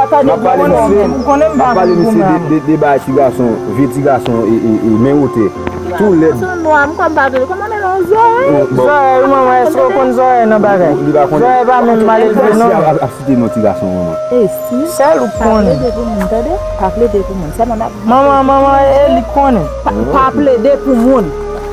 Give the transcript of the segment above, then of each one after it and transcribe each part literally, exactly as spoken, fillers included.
pwa tande. M ap pale, mesye. M konnen m pa konn kounya. M ap pale, mesye, de, de, de bagay ti gason, vye ti gason, e, e, e, men wote. Tou lèd. Sou nwa, m kwè m pa tande. Kòman nan yon zòrèy? Zòrèy, manman, èske w konn zòrèy nan bagay? Li pa konnen. Zòrèy pa menm mal elve, non. Ap, ap site non ti gason, manman. Sèl ou k konnen. Pa plede pou moun, tande? Pa plede pou moun. Sèlman n ap. Manman, manman, e li k konnen. Pa, pa plede pou moun.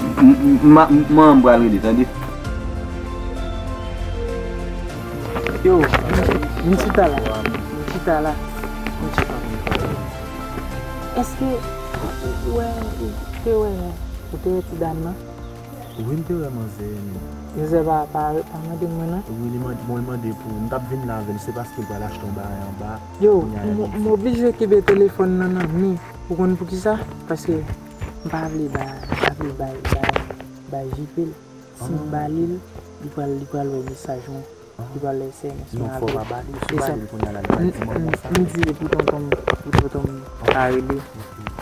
M- m- ma- m- Manman m pral rele, tande. Yo, vin chita la. Vin chita la. Vin chita. Èske ou wè, ou te wè, ou te wè ti dam nan? Wi, m te wè manzè, men. Manzè pa, pa, pa mande mwen, non? Wi, li mande, bon, li mande pou, m t ap vin la avè l, se paske l pral achte yon bagay anba. Yo, kounye a la m, li di m oblije kenbe telefòn nan nan men. Ou konn poukisa? Paske m pa vle bay, m pa vle bay, bay, bay J P l. Si m ba li l, li pral, li pral wè mesaj mwen. Li pral wè S M S mwen avè l. Non, fò w pa ba li. Si w ba li l kounye a la, li pral di manman sa. M di pou tonton m, pou tonton m pa rele.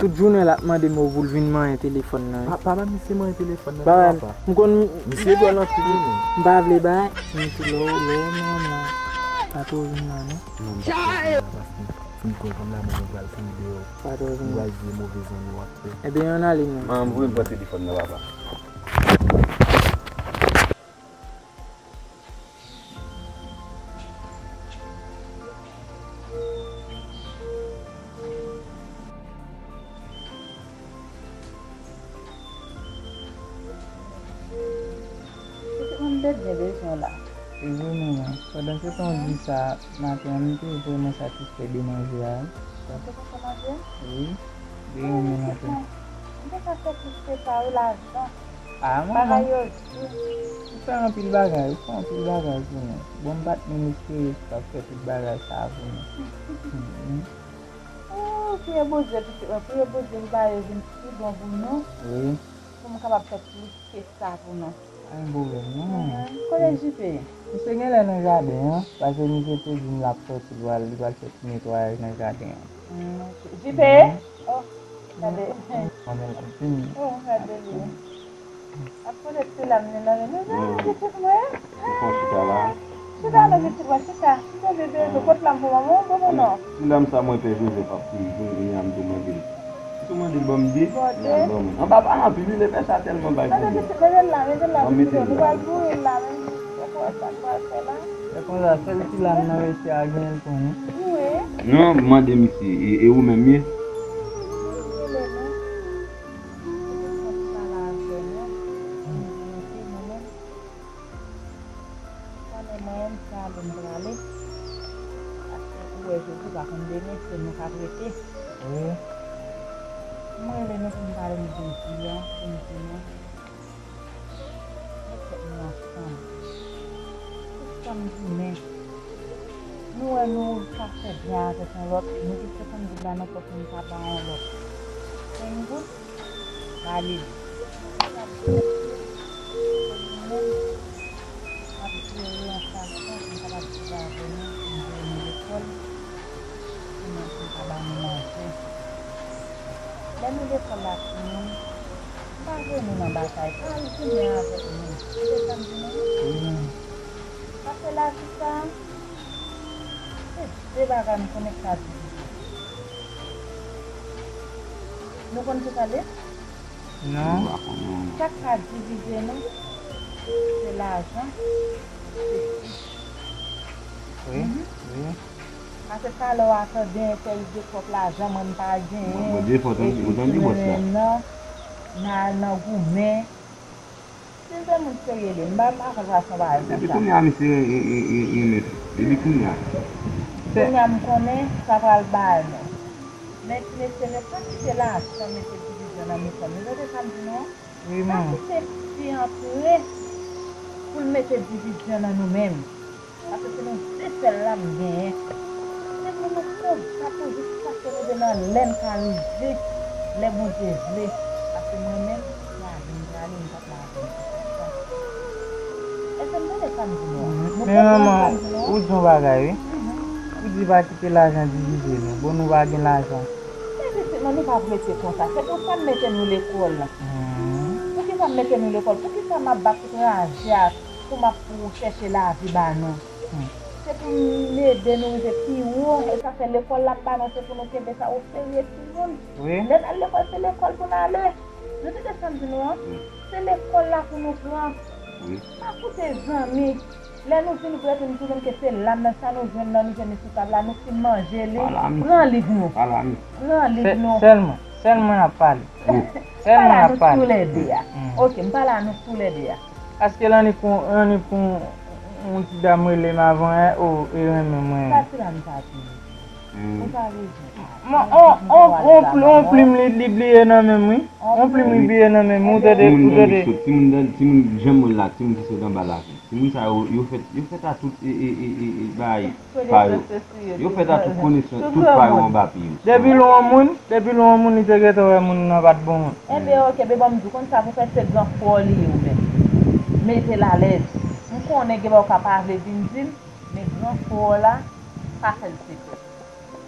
Tout jounen l ap mande m pou l vin manyen telefòn nan. Pa, pa ba misye manyen telefòn nan, non, papa. M konn misye dwòl anpil, wi, men. M pa vle bay, men tou lè w, lè w manman, pa twò vin la, non. Non, m pa twò vin la, paske fin kwè kòm la, mwen pral fin deyò. Pa twò vin. M pral jwe move zanmi w ap fè. Ebyen, ann ale, non. Manman m voye m pran telefòn nan, papa. Pitit mwen, m te byen bezwen w la. E vre, manman. Pandansetan w di sa, maten an, m te vrèman satisfè de manje a, wi. Ou te kontan manje a? Wi. Byen renmen maten. M te ka fè plis ke sa, wi, lajan. Ah, manman. Bagay yo di. Ou fè anpil bagay, ou fè anpil bagay pou nou. Bon, m pa t menm espere si w t ap fè tout bagay sa a pou nou. Mhm. Oh, priye Bondye, pitit mwen, priye Bondye pou bagay yo vin pi bon pou nou. Wi. Pou m kapab fè plis ke sa pou nou. Pa gen pwoblèm, non, manman. Mhm. Kote J P? Misye genlè nan jaden an, paske misye te di m l ap sòti, li pral, li pral fè ti netwayaj nan jaden an. Mm, ok. J P? Mhm. Oh, gade. Manman l ap vini. Oh, gade li. Ap pote ti lam li nan men nou. Gade pitit mwen. Ou pran chita la. Chita non, pitit mwen, chita. Chita bebe, nou pot lam pou manman w, bon, bon, non. Ti lam sa mwen pè Jozèf ap touye, kounye a m tou mande l. M tou mande l ban m de, li al ban mwen. Anba pa anpil, wi, lepè sa tèlman bay pwoblèm. Mete l la, mete l la, pitit mwen. Nou pral boure l la, men. Ou konn sa nou pral fè la? Se konsa, sèl ti lam nan mesye a genyen l konnen. Non, mande misye, e, e ou menm ye? Konnen mwen menm, se ale m prale. Paske ou wè jodi pa konn demen, se nou k ap rete. Wi. Mwen rele nou pou m pale nou de vi an, pou m di nou, met tèt nou ansanm. Tout sa m di men, nou wè nou ka fè byen avèk yon lòt, nou jis te konn di la nan pòt moun pa ba yon lòt. Senk goud, ba li. M ap jere yon fason pou m kapab viv avè nou, pou m voye nou lekòl, pou nou, pou m ka ba nou manje. Lè nou lekòl la fini, pa vle nou nan batay, pa al goumen avèk nou. Ou te tann di nou? Wi. Paske lavi sa, se de bagay m konnen k ka divize. Nou konn ki sa l ye? Non. Sa k ka divize nou, se lajan, se fi. Wi, wi. Paske talè w a tande entèl di twòp lajan, mwen m pa genyen. Mwen, mwen, defwa, ou tande, ou tande bòs la. Nan, nan, nan goumen. Si l te moun serye li, m pa, m pa konn fason bagay konsa. Depi kounye a, misye renmen fi. Depi kounye a. Kounye a, m konnen sa pral bay nou. Men ti mesye, nou pa kite lajan mete divizyon nan nou fanmi. Nou tande sa m di nou an? Wi, manman. Pa kite fi antre pou l mete divizyon nan nou menm. Paske se nou de sèl la m genyen. Se pou nou konsa pou jiskaske nou rive nan lè n ka rive, lè Bondye vle. Paske mwen menm, lavi m prale, m p ap lave m pou konsa. Èske m tande sa m di nou an? Nou konprann sa m di nou an? Men manman, ou di yon bagay, wi. Ou di pa kite lajan divize nou. Bon, nou pa gen lajan. Men pitit mwen, nou p ap rete konsa. Se pou sa m mete nou lekòl. Poukisa m mete nou lekòl? Poukisa m ap bat tout raje a pou m ap pou chèche lavi ba nou? Se pou m ede nou rive pi wo. E sa fè lekòl la m ba nou, se pou nou kenbe sa oserye, timoun. Wi. Lè n al lekòl, se lekòl pou n ale. Nou tande sa m di nou an? Wi. Se lekòl la pou nou pran. Wi. Pa koute zanmi. Lè nou vin pou rete, nou tounen ke se lam nan, sa nou jwenn nan, nou jwenn li sou tab la, nou fin manje li. Pale a misye. Pran liv nou. Pale a misye. Pran liv nou. Sèlman, sèlman n ap pale. Sèlman n ap pale. Pale a nou toulède a. Ok, m pale a nou toulède a. Paske l annik pou, annik pou yon ti dam rele m avan yè, o, e renmen mwen. Sa ti dam sa di? Ou pa bezwen. On, on, on, on plim li, li bliye nan men m, wi. On plim li bliye nan men m, ou tande, ou tande. Timoun, timoun, timoun janm wè la, timoun ki sot anba lavi. Timoun sa yo, yo fèt, yo fèt a tout, e, e, e, e, e, bagay pa yo. Yo fèt a tout konesans, tout pa yo anba pye yo. Depi l wè yon moun, depi l wè yon moun, li te gentan wè moun nan pa t bon moun. Enben, ok, ben ban m di w, konn sa pou fè, se gran frè w li ye ou menm. Mete l alèz. M konnen gen bagay w ka pa vle vin di l, men gran frè w la, pa fè l sekrè.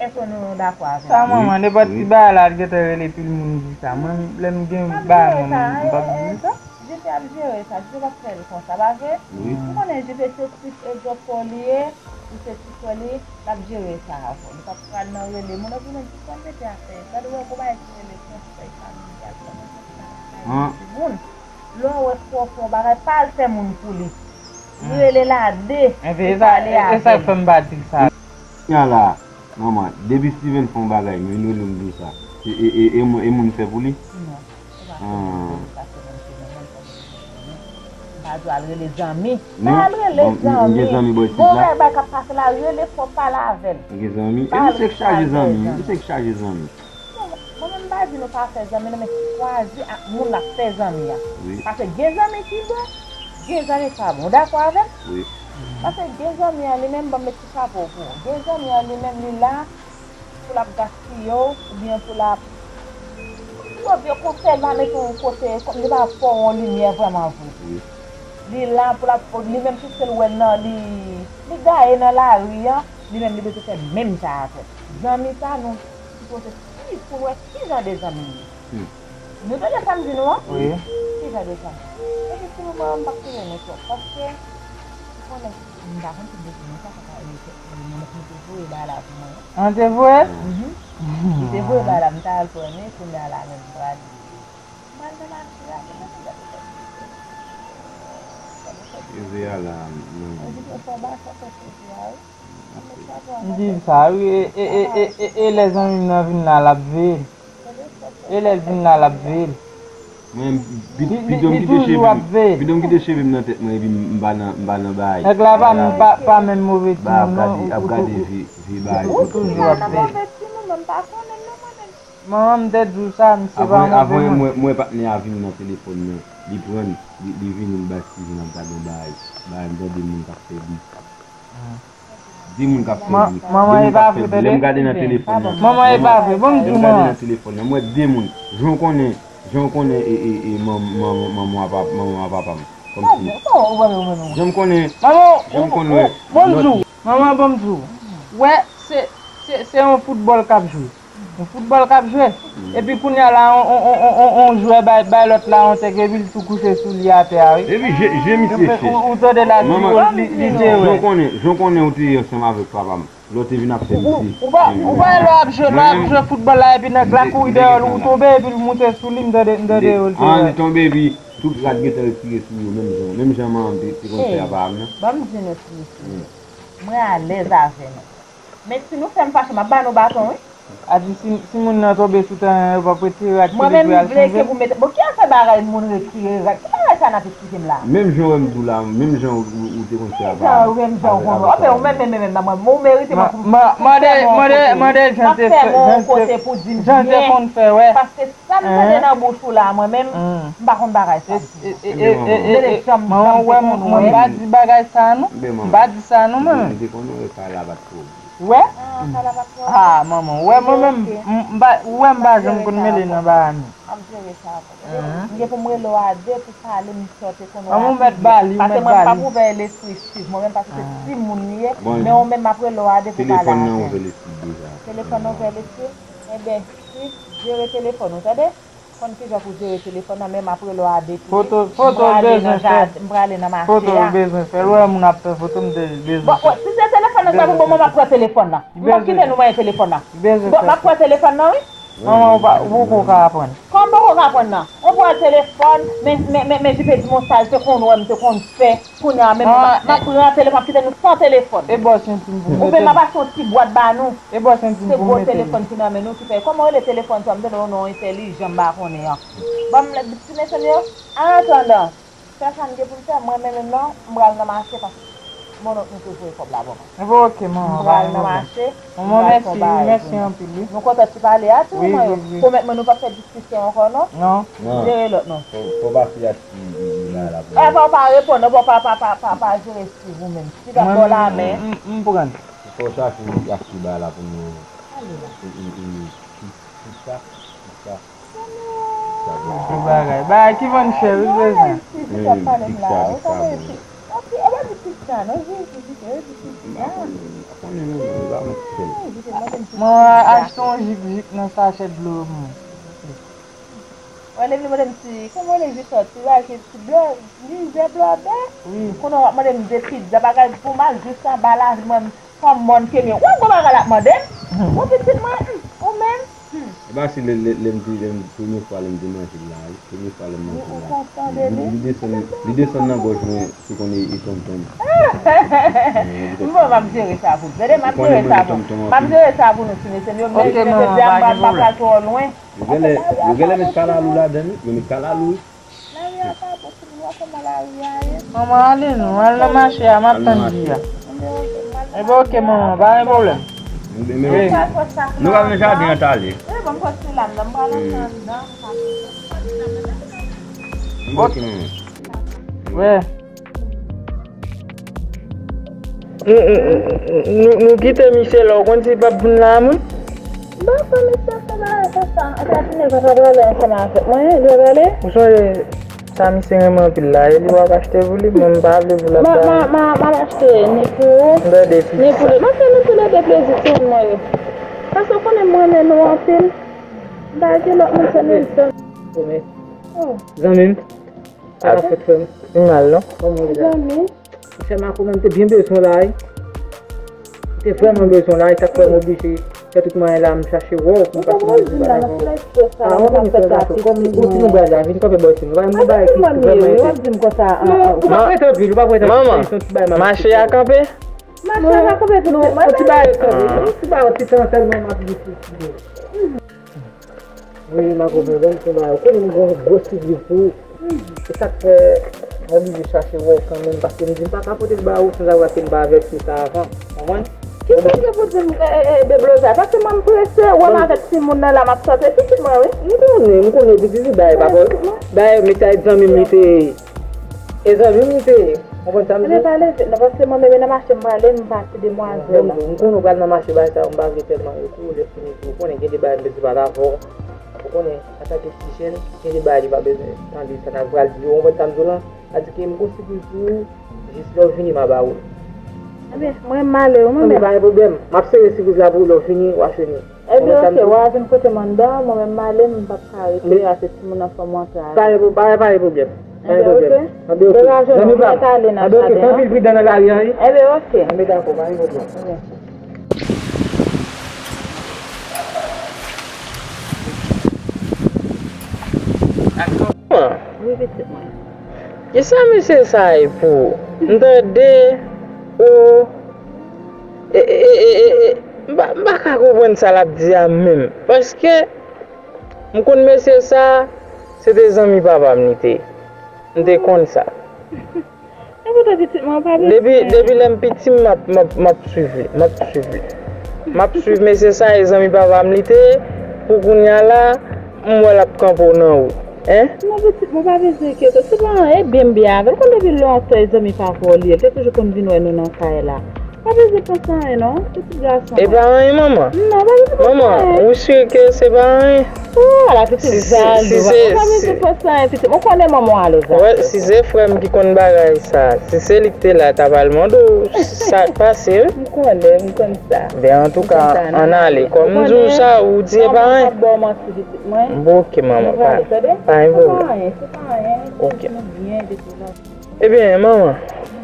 Èske nou dakò avè m? Sa manman, nenpòt ti bagay la, l gentan rele pil moun di sa. Mwen, lè m gen bagay mwen, mwen, m p ap di sa. Jefe ap jere sa, Jefe p ap fè l konsa, pa vre? Wi. Ou konnen Jefe se ti edjòpò li ye, li se ti frè li, l ap jere sa avè w. Li p ap pral nan rele moun, epi menm ti frè m mete afè yo. Gade wè gon bagay ki rele konsèy familyal, kòman fè sa nan kay yon timoun. Lè w wè frè w fè yon bagay, pa al fè moun pou li. Rele l a de, e pale avè l. E sa k fè m pa di l sa. Kounye a la, manman, depi Steven fè yon bagay, m vin rele w, m di w sa. E, e, e, e moun, e moun fè pou li? Non, se pa fè pou li, se pa fè pou li, se moun fè pou li. M pa di w al rele zanmi. Pa al rele zanmi. M gen zanmi bò isit la. Gon bagay k ap pase la, rele frè w, pale avè l. M gen zanmi. E misye k chaje zanmi, misye k chaje zanmi. Bon, mwen menm m pa di nou pa fè zanmi non, men chwazi ak moun n ap fè zanmi a. Wi. Paske gen zanmi ki bon, gen zanmi ki pa bon. Ou dakò avè m? Wi. Paske gen zanmi an li menm, ban m met ti chapo pou ou. Gen zanmi an li menm, li la pou l ap gaspiye w, oubyen pou l ap, pou l ap di w konsèy l pa mete w kote, kòm li pa fè w yon limyè vrèman vre. Wi. Li la pou l ap, li menm tout se l wè nan, li, li gaye nan lari an, li menm li bezwen fè menm sa avè w. Zanmi sa nou sipoze swiv pou n wè ki jan de zanmi n ye. Hmm. Nou tande sa m di nou an? Wi. Ki jan de zanmi? Epi ti moman an, m p ap touye nou twòp, paske ou konnen, m pa konn si m te di nou sa, sa ka rive kèk moun, nou te voye bagay la pou mwen. An te voye? Mhm. Li te voye bagay la, m ta al pran li, kounye a la menm, m pral, m pral nan mache a, m pral gade kòb li. Gade kòb Seve a la, non. M di sa, wi, e, e, e, e, e, e lè zanmi m nan vin la, l ap veye l. E lè l vin la, l ap veye l. Mwen, pi, li, pi li, li toujou ap veye l. Pi dom kite cheve m nan tèt mwen, epi m pa nan, m pa nan bagay. Nèg la pa, pa, pa menm move timoun, non, ou, ou, ou, ou toujou ap veye l. Manman m te di w sa, misye pa move moun. Avan, avan mwen, mwen patnè a vin nan telefòn nan. Li pran, li, li vini, li bay Steven ap gade yon bagay. Bagay, m tande moun k ap fè bri. De moun k ap fè bri. De moun k ap fè bri. Lè m gade nan telefòn nan. Manman, e pa vre. Bon, m di w, manman. Lè m gade nan telefòn nan, m wè de moun. Jan w konnen, jan w konnen, e, e, e, manman, manman, manman a papa m. Kòmsi. Jan m konnen, jan m konnen. Bonjou. Manman, bon m di w. Wè, se, se, se yon foutbòl k ap jwe. Yon foutbòl k ap jwe. Epi kounye a la, on, on, on, on, on jwè bay, bay lòt la yon tèk, epi l tou kouche sou li atè a, wi. Epi je, je misye chèch. Ou, ou tande la, li, li, li te wè. Jan w konnen, jan w konnen ou te ye ansanm avèk papa m. Lè w te vin ap fè misye. Ou pa, ou pa wè lè w ap jwe, lè w ap jwe foutbòl la, epi nèg la kouri dèyè w, ou tonbe, epi l moute sou li, m tande, m tande yo l te wè. An, li tonbe, epi tout rad gentan retire sou yo, menm jan, menm jan manman m te, te konn fè a papa m nan. Ban m di nou ti mesye. Mwen alèz avè nou. Men si nou fè m fache, m ap ba nou baton, wi. A di si, si moun nan tonbe sou teren, yo p ap retire rad ki li pou y al chanje l? Mwen menm, m vle ke pou mete, bon, ki afè bagay moun retire rad? Ki bagay sa n ap eksplike m la? Menm jan w wè m di w la, menm jan ou, ou, ou te konn fè a papa m. Menm jan w wè m di w konn wè. Anfen, ou menm, menm, menm, menm, mwen, ou merite mwen pou m fè mwen yon kote pou di m byen. Jan l te konn fè, wè. Paske sa m tande nan bouch ou la, mwen menm, m pa konn bagay sa. Manman, ou wè, mwen, mwen pa di bagay sa, non. M pa di sa, non, mwen. M te konn wè kay la pa t twò bon. Ou wè? Ah, manman, ou wè, mwen menm, m, m pa, ou wè, m pa janm konn mele nan bagay, non. M ap jere sa pou ou. M gen pou m rele w a de pou pale m sa w te konn wè a Fidye. Paske mwen m p ap ouvè lespri Steve, mwen menm, paske se timoun li ye, men ou menm m ap rele w a de pou pale avè l. Telefòn nan ouvè lespri deja. Telefòn nan ouvè lespri? Enben, Steve, jere telefòn ou, tande? Konn kijan pou jere telefòn nan, men m ap rele w a de tou. Foto, foto l bezwen fè. M prale nan mache a. Foto l bezwen fè. Lè moun ap fè foto, m te bezwen fè. Bon, si se telefòn nan k pa pou bon, mwen m ap pran telefòn nan. M p ap kite nou manyen telefòn nan. Bon, m ap pran telefòn nan, wi. Manman, ou pa, ou poko ka aprann. Kòman m poko ka aprann nan? On pran telefòn, men, men, men, men jipe di m on sa l te konn wè m te konn fè. Kounye a menm, m ap, m ap pran telefòn, m ap kite nou san telefòn. E bò senti m pou mete. Oubyen m ap achte yon ti bwat ba nou. E bò senti m pou mete. Se gwo telefòn ki nan men nou ki fè. Kòman w rele telefòn sa? M tande yon non entèlijan m pa konnen an. Ban m lè ti mesye m yo. An atandan, fè sa m gen pou m fè, mwen menm menm nan, m pral nan mache paske mononk nou te voye kòb la ban mwen. Enben oke, manman, pa gen pwoblèm. M pral nan mache, m pral fè yon bagay pou nou. Manman, mèsi, mèsi anpil, wi. Nou kontan ti pale a, ti manman yo. Pwomèt mwen nou p ap fè diskisyon ankò, non? Non. Jere lòt nou. Fò, fò w pa fè achte bagay la pou mwen. E, fò w pa reponn, non, fò w pa, pa, pa, pa, pa jere Steve ou menm. Steve ap ba w lamen. M, m, m pran. Fò w chache achte bagay la pou mwen. Ale la. E, e, e, pizza, pizza. Bon bagay. Bagay ki vann chè, wi, bezwen. Pizza, pizza, pizza. Mwen achte yon jik, jik nan sachè dlo, mwen. Wè, lè vin mande m si, kòman w rele jis sòti la, se ti blò, lizè blòdè. Wi. Kounye a w ap mande m de pizza, bagay pou m al jis anba la, mwen, kòm mòn ke m ye. Ou wè gwo bagay l ap mande m? Ou pitit mwen, hmm, ou menm? Hmm. E pa si lè, lè, lè m te, lè m, premye fwa lè m te manje l la, wi. Premye fwa lè m manje l la. Li, li desann, li desann nan gòj mwen, se konn e, e tonmtonm. Bon, m ap jere sa pou m. Tande, m ap jere sa pou m. M ap jere sa pou nou, ti mesye m yo. Men jodi a, m pa, m pa pral twò lwen. Yo genlè, yo genlè met kalalou ladan l, wi. Yo met kalalou, wi. Lari a pa bon, timoun, w ap fè mal lari a ye. Manman, ale non, al nan mache a, m ap tann di a. Enben oke, manman, pa gen pwoblèm. Nou pral nan jaden an talè. Wi, bon, m konn sou la, m pral antre anndan. Enben oke, manman. Wè. Nou, nou, nou, nou, nou kite misye la, ou konn si l p ap vin la, mwen? Bon, fò misye fè bagay konsa. Ann, sa fini, papa prale ansanm avèk mwen, li prale. Ou sonje sa misye renmen anpil la, e li w ap achte pou li, mwen m pa vle pou l ap ba mwen. M, m, m, m ap achte ni pou ou, ni pou li. M ap fè nou toulède plezi, timoun mwen yo. Paske ou konnen m renmen nou anpil. M pa gen lòt moun, se nou sèl. Zanmi m. Sa k ap fèt, frè m? Pi mal, non? Kòman w ye la? Zanmi. Monchè Mako, men m te byen bezwen w la, wi. M te vrèman bezwen w la, e sa k fè m oblije Fè tout mwayen la, m chache wè w pou m pase nan rezo pa la avè w. Ah, w ap konnen fè gason, kòm ou ti nou baz la, vin kanpe bò ti nou. Mwen bagay ki vrèman enteresan. Non, ou pa prete anpil, ou pa prete anpil, se yon ti bagay m ap. Mache a kanpe? Mache a kanpe tou, non, mwen ti bagay kanpe, yon ti bagay, yon ti tan sèlman m ap di sou. Wi, m a konprann, se yon bagay, ou konnen m gen yon gwo sipriz pou ou. Se sa k fè m oblije chache wè w kanmenm, paske m di m pa ka pote l ba ou san sa paske m pa avèti w sa avan. Konprann? Kisa w gen pou di m, e, e, e, deblozay? Paske mwen m prese, ou wè m avèk timoun nan la, m ap sòti. E pitit mwen, wi. M konnen, m konnen, pitit ou bay pa bon. Dayè, mesye a zanmi m li te ye. E zanmi m li te ye. Konprann sa m di w? Pale pa leve, non, paske mwen menm nan mache m prale, m pa ti demwazèl la. M konnen ou pral nan mache, bagay sa yo, m pa vle tèlman yo tou, lè fini tou. Ou konnen gen de bagay m bezwen pale avè w. Ou konnen, antanke ti jèn, gen de bagay li pa bezwen tande sa n ap pral di yo. Ou konprann sa m di w lan? Sa di ke m gon sipriz pou ou, jis lè w vini, m a ba ou l. Ebyen, mwen m ale wi, mwen menm. Pa gen pwoblèm. M ap sere sipriz la pou ou, lè w vini, w a fini. Ebyen, oke, w a vin kote m anndan, mwen menm m ale, m p ap ka rete, paske timoun nan fò m antre ale. Pa gen pwo-, pa, pa gen pwoblèm. Pa gen pwoblèm. Ebyen, oke. Degaje w, mwen mèt ale nan jaden an. Ebyen, oke. Fè anpil pridan nan lari a, wi. Ebyen, oke. Ebyen, dakò, pa gen pwoblèm. Oke. Wi, pitit mwen. Kisa mesye sa ye pou ou? M tande, o, e, e, e, e, e, m pa, m pa ka konprann sa l ap di a menm. Paske m konn mesye sa, se te zanmi papa m li te ye. M te konn sa. Epoutan, pitit mwen, ou pa bezwen. Depi, depi lè m piti, m ap, m ap, m ap swiv li. M ap swiv li. M ap swiv mesye sa, e zanmi papa m li te ye. Pou kounye a la, m wè l ap kanpe w nan wout. Hein? Non, pitit mwen, ou pa bezwen enkyete w. Se pa anyen, e byen m byen avè l. Ou konn depi lontan, e zanmi papa w li ye. L te toujou konn vin wè nou nan kay la. Pa bezwen panse anyen, non. Pitit gason mwen. E pa anyen, manman? Non, pa bezwen panse anyen. Manman, ou si ke se pa anyen? Oh, ala pitit jalo. Si se, si se, pa bezwen panse anyen, pitit. Ou konnen manman w alèz avè w. Wè, si se frè m ki konn bagay sa, si se li k te la, l t ap al mande w sa k pase, wi. M konnen, m konn sa. Ben, antouka, ann ale. Kòm m di w sa, ou di e pa anyen. Manman p ap ba w manti, pitit mwen. Bon, oke, manman, pa, pa gen pwoblèm. Se pa anyen, se pa anyen. Oke. Nou byen depi la. Ebyen, manman,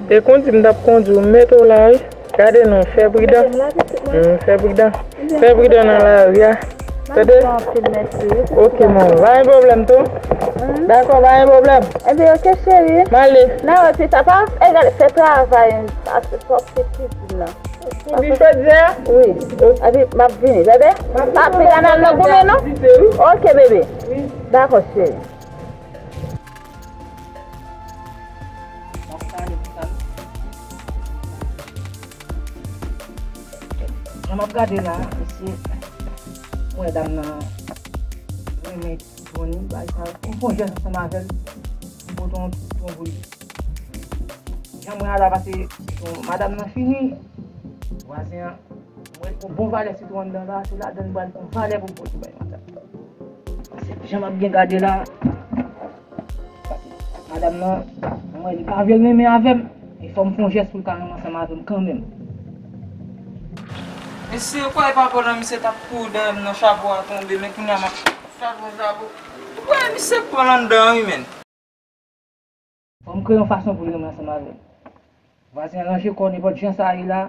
te kondi m t ap kondi w, m mete w la, wi. Gade non, fè pridan. Mete m la, pitit mwen. Hmm, fè pridan. Fè pridan nan lari a. Tande? Anpil mèsi, wi. Oke, manman. Pa gen pwoblèm, tou. Hmm. Dakò, pa gen pwoblèm. Ebyen, oke, cheri. M ale. Nan wè pita, pa egale, fè travay, ase fòk se pitit la. Pou bi chòdyè a? Wi. Epi, m ap vini, tande? Pa pita nan nan goumen, non? Oke, bebe. Wi. Dakò, cheri. Jan m ap gade la, mesye, m wè dam nan renmen Tony, bay sa, m fè yon jès ansanm avè l, m pote yon, yon pou li. Jan m wè a la, pase, bon, madanm nan fini, vwazen an, mwen, yon bon valè sitwon anndan la, se ladan l pral pran valè pou m pote bay madanm. Paske jan m ap byen gade la, madanm nan, mwen, li pa vle renmen avè m. E fò m fè yon jès pou l ka renmen ansanm avè m kanmenm. Mesye, ou kwè e pa pandan misye t ap kouri dèyè m nan chapo a tonbe, men kounye a m ap chapo, chapo. Ou kwè misye pran l anndan, wi, menn. Fò m kreye yon fason pou l renmen ansanm avè m. Vwazen an ranje kò nenpòt jan sa ye la.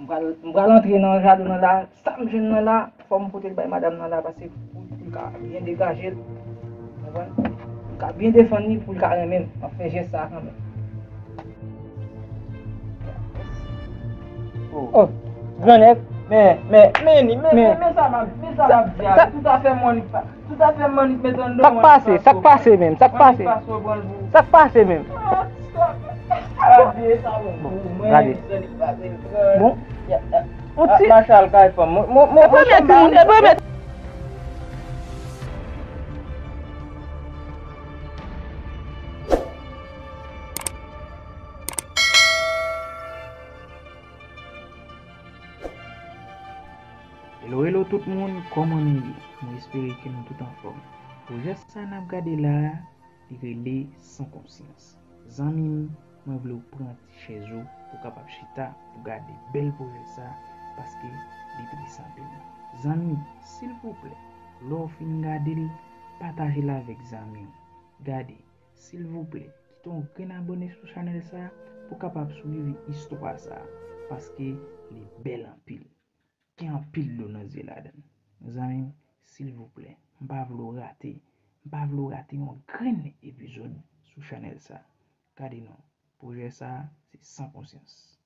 M pral, m pral antre nan jaden nan la. Sa m jwenn nan la, fò m pote l bay madanm nan la, paske pou, pou l ka byen degaje l. Konprann? Pou l ka byen defann li, pou l ka renmen m. M ap fè jès sa a kanmenm. Oh, grannèg, men, men, men, men, men, men sa m ap, men sa m ap di a, tout afè mwen li pa. Tout afè m annik met anndan. Sa k pase? Sa k pase menm? Sa k pase? Sa k pase menm? Bon, gade. Bon. Yon ti. Machal kay fanm. Mwen, mwen, mwen, mwen, mwen, mwen, Hello, hello tout moun, kòman nou ye? Mwen espere ke nou tout anfòm. Pwojè sa n ap gade la a, li rele San Konsyans. Zanmi m, mwen vle w pran ti chèz ou pou w kapab chita pou gade bèl pwojè sa, paske li tris anpil. Zanmi, silvouplè, lè w fin gade l, pataje l avèk zanmi w. Gade, silvouplè, kite yon grenn abòne sou chanèl sa pou w kapab swiv istwa sa, paske li bèl anpil. Gen Anpil dlo nan zye ladan l. Zanmi m, silvouplè, m pa vle w rate, m pa vle w rate yon grenn epizòd sou chanèl sa. Gade non, pwojè sa se san konsyans.